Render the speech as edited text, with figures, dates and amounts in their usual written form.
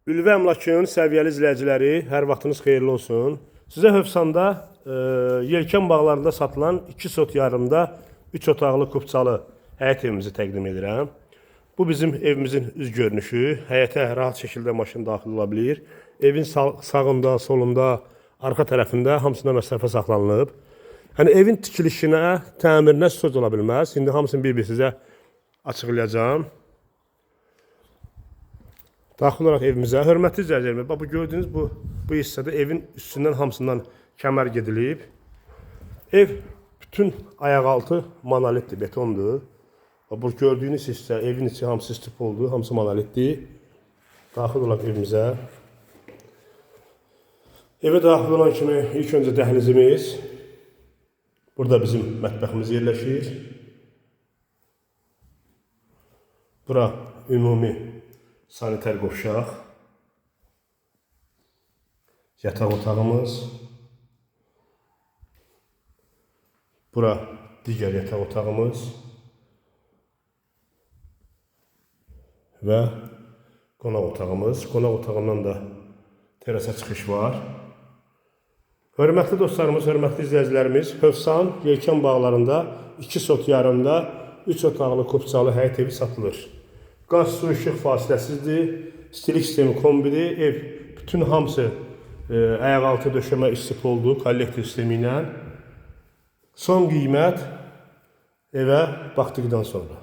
Ülvi Əmlakın səviyyəli izləyiciləri, hər vaxtınız xeyirli olsun. Sizə Hövsanda Yelkən bağlarında satılan 2 sot yarımda 3 otaqlı kupçalı həyət evimizi təqdim edirəm. Bu bizim evimizin üz görünüşü. Həyətə rahat şəkildə maşın daxil ola bilir. Evin sağında, solunda, arxa tərəfində hamısında məsafə saxlanılıb. Yəni evin tikilişinə, təmirinə söz ola bilməz. İndi hamısını bir-bir sizə açıqlayacağam. Daxil olaraq evimizə, hörmətli izləyicilərimiz, bax bu gördüyünüz bu hissədə evin üstündən hamısından kəmər gedilib. Ev bütün ayaqaltı monolitdir, betondur. Bax bu gördüyünüz hissə evin içi hamısı istipoldur, hamısı monolitdir. Daxil olaq evimizə. Evə daxil olan kimi ilk öncə dəhlizimiz. Burada bizim mətbəximiz yerləşir. Bura ümumi sanitar qovşaq, yataq otağımız, bura digər yataq otağımız və qonaq otağımız. Qonaq otağından da terasa çıxış var. Hörmətli dostlarımız, hörmətli izləyicilərimiz, Hövsan Yelkən bağlarında 2 sot yarımda 3 otaqlı kupçalı həyət evi satılır. Qaz, su, işıq fasiləsizdir. Stilik sistemi kombidir. Ev bütün hamısı ayaqaltı döşəmə istipoldur, kollektor sistemi ilə. Son qiymət evə baxdıqdan sonra.